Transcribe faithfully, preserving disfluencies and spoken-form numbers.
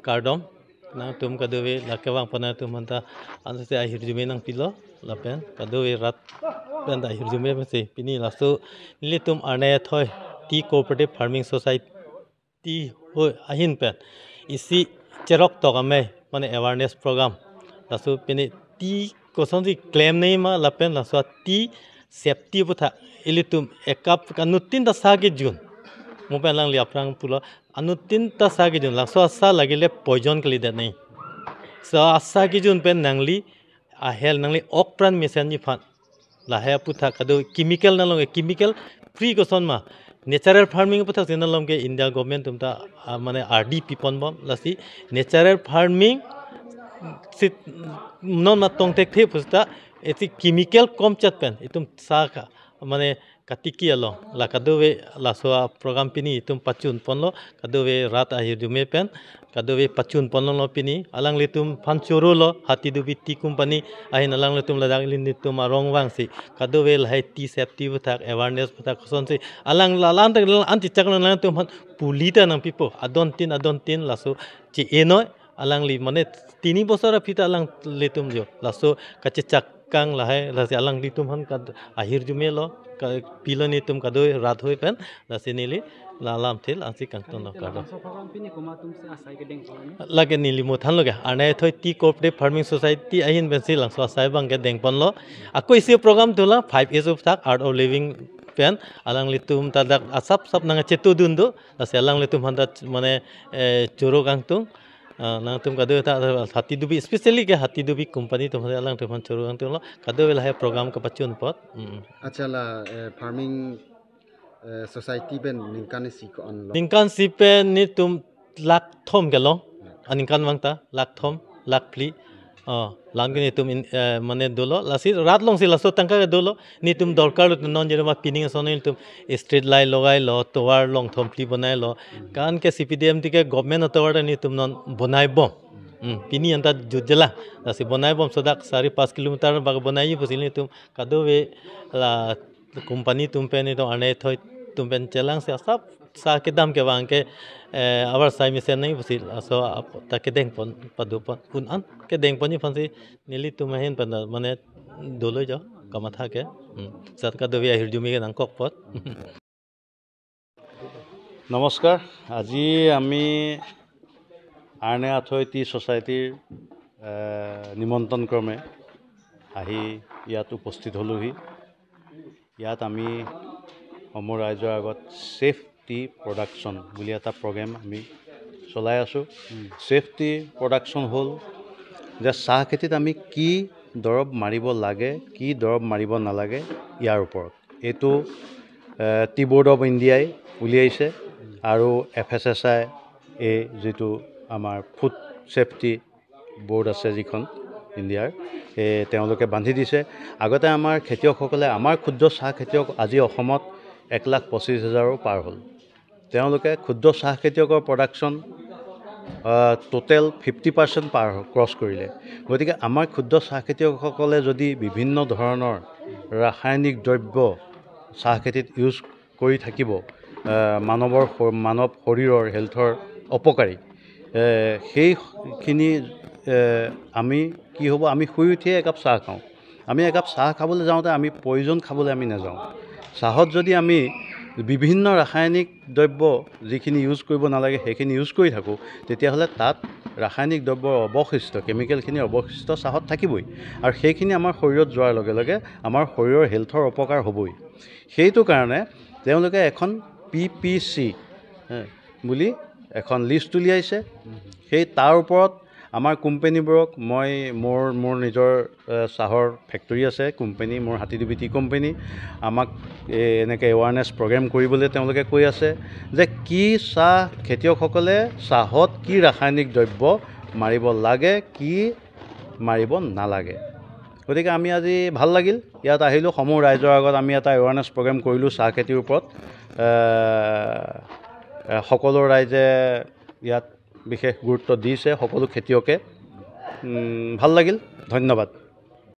Kardom, nangtum kadokave lake vang pen nangtum aphanta ansi ahirjume nangpilo, lapen kadokave rat pen ta ahirjume pensi pini laso nelitum Arnai Athoi Tea Cooperative Farming Society ho ahin pen isi cherok tok amei mane awareness program. Laso pini tea kosonsi klemnei ma lapen laso tea safety aputhak ilitum ekap anuttin ta sa kejun. Mo pen alangli aphrang pulo anuttin ta sa kejun. Laso asa lagile poison kalidetnei. So asa kejun pen nangli a health nangli ok pran mesenji aphan. Lahai aputhak kado chemical nanglo, chemical free koson ma. Natural farming aputhak si nanglo ke India government atum ta, ah, mane R D piponbom lasi natural farming si non ma tongthekthe pusi ta isi chemical komchat pen itum sa ka mane katiki along la kadokave laso a program pini itum pachun ponlo, kadokave rat ahirjume pen kadokave pachun ponlo pini alanglitum aphan chorolo Hatidubi Tea Company ahin alanglitum ladak ilitum arong vangsi kadokave lahai tea safety aputhak awareness aputhak kosonsi alang lalang tak alang anti chak alanglitum aphan puli ta nangpipo adontin adontin laso che-enoi alangli mane tini bosor aphi ta alanglitum jo laso kachechak kang lahai lasi alanglitum aphan kad ahirjume lo ka pilo nelitum kadokave rat hoi pen lasi neli la alam thil ansi kangton lo kado. Labangso program pini komat atumsi asai kedeng pon? Lake neli mo thanlo ke Arnai Athoi Tea Cooperative Farming Society ahin pensi labangso asai abang kedeng ponlo. Ako isi program dola five A's aputhak Art of Living pen alanglitum ta dak asap sap nangchetudun do. Lasi alanglitum aphanta mane, eh, choro kangtung. Ah, nangtum kadokave ta Hatidubi, especially ke Hatidubi Company atum alangtum aphan choro kangtunglo. Kadokave lahai program kapachun apot. Mm. Acha la, eh, farming, eh, society pen ningkan isi ko-an lo? Ningkan isi pen nelitum lakh thom kelong. Aningkan vang ta lakh thom, lakh phli. Oh, lang ke nelitum in, eh, mane dolo. Lasi rat alongsi laso tangka ke dolo. Nelitum dorkar lo non jere ma pining ason nelitum street light logailo, tovar long thom phli bonailo. Kan ke C P D M T ke government atovar ta nelitum non bonaibom. Hmm, pini anta jutjela. Lasi bonaibom so dak sari pas kilometer bak bonai pusi nelitum kadokave la company atum pen itum Arnai Athoi atum pen chelangsi asap sa kedam kevang ke, eh, abar sai mesenji pusi laso ap ta kedeng pon pado pon un an kedeng ponji aphansi nelitum ahin pen mane dolo jo kamatha ke. Hmm. Sat kadokave ahirjume ke nangkok apot. নমস্কাৰ। আজি আমি আৰ্নে আথৈ টি ছ'চাইটিৰ, এ, নিমন্ত্ৰণ ক্ৰমে আহি ইয়াত উপস্থিত হ'লোহি। ইয়াত আমি সমূহ ৰাইজৰ আগত ছেফ টি প্ৰডাকশ্যন বুলি এটা প্ৰগ্ৰেম আমি চলাই আছোঁ। ছেফ টি প্ৰডাকশ্যন হ'ল যে চাহ খেতিত আমি কি দৰৱ মাৰিব লাগে, কি দৰৱ মাৰিব নালাগে, ইয়াৰ ওপৰত। এইটো, এ, টি বৰ্ড অৱ ইণ্ডিয়াই উলিয়াইছে আৰু F S S I A যিটো আমাৰ ফুড ছেফটি বৰ্ড আছে যিখন ইণ্ডিয়াৰ, এ, তেওঁলোকে বান্ধি দিছে। আগতে আমাৰ খেতিয়কসকলে, আমাৰ ক্ষুদ্ৰ চাহ খেতিয়ক আজি অসমত এক লাখ পঁচিছ হাজাৰো পাৰ হ'ল। তেওঁলোকে ক্ষুদ্ৰ চাহ খেতিয়কৰ প্ৰডাকশ্যন, আ, টোটেল ফিফটি পাৰ্চেণ্ট পাৰ, ক্ৰছ কৰিলে। গতিকে আমাৰ ক্ষুদ্ৰ চাহ খেতিয়কসকলে যদি বিভিন্ন ধৰণৰ ৰাসায়নিক দ্ৰব্য চাহ খেতিত ইউজ কৰি থাকিব, আ, মানৱৰ শ-, মানৱ শৰীৰৰ হেল্থৰ অপকাৰী, এ, সেইখিনি, এ, আমি কি হ'ব, আমি শুই উঠিয়ে একাপ চাহ খাওঁ। আমি একাপ চাহ খাবলৈ যাওঁতে আমি পয়জন খাবলৈ আমি নাযাওঁ। চাহত যদি আমি বিভিন্ন ৰাসায়নিক দ্ৰব্য যিখিনি ইউজ কৰিব নালাগে সেইখিনি ইউজ কৰি থাকোঁ, তেতিয়াহ'লে তাত ৰাসায়নিক দ্ৰব্যৰ অৱশিষ্ট, কেমিকেলখিনিৰ অৱশিষ্ট চাহত থাকিবই। আৰু সেইখিনি আমাৰ শৰীৰত যোৱাৰ লগে লগে আমাৰ শৰীৰৰ হেল্থৰ অপকাৰ হ'বই। সেইটো কাৰণে তেওঁলোকে এখন পি পি চি, এ, বুলি এখন লিষ্ট উলিয়াইছে। সেই তাৰ ওপৰত আমাৰ কোম্পেনীবোৰক মই মোৰ, মোৰ নিজৰ, এ, চাহৰ ফেক্টৰী আছে, কোম্পেনী, মোৰ হাতীডুবি টি কোম্পেনী, আমাক, এ, এনেকৈ এৱাৰনেছ প্ৰগ্ৰেম কৰিবলৈ তেওঁলোকে কৈ আছে যে কি চাহ খেতিয়কসকলে চাহত কি ৰাসায়নিক দ্ৰব্য মাৰিব লাগে, কি মাৰিব নালাগে। গতিকে আমি আজি ভাল লাগিল, ইয়াত আহিলোঁ, সমূহ ৰাইজৰ আগত আমি এটা এৱাৰনেছ প্ৰগ্ৰেম কৰিলোঁ চাহ খেতিৰ ওপৰত। এ, এ, সকলো ৰাইজে ইয়াত বিশেষ গুৰুত্ব দিছে, সকলো খেতিয়কে। উম, ভাল লাগিল, ধন্যবাদ।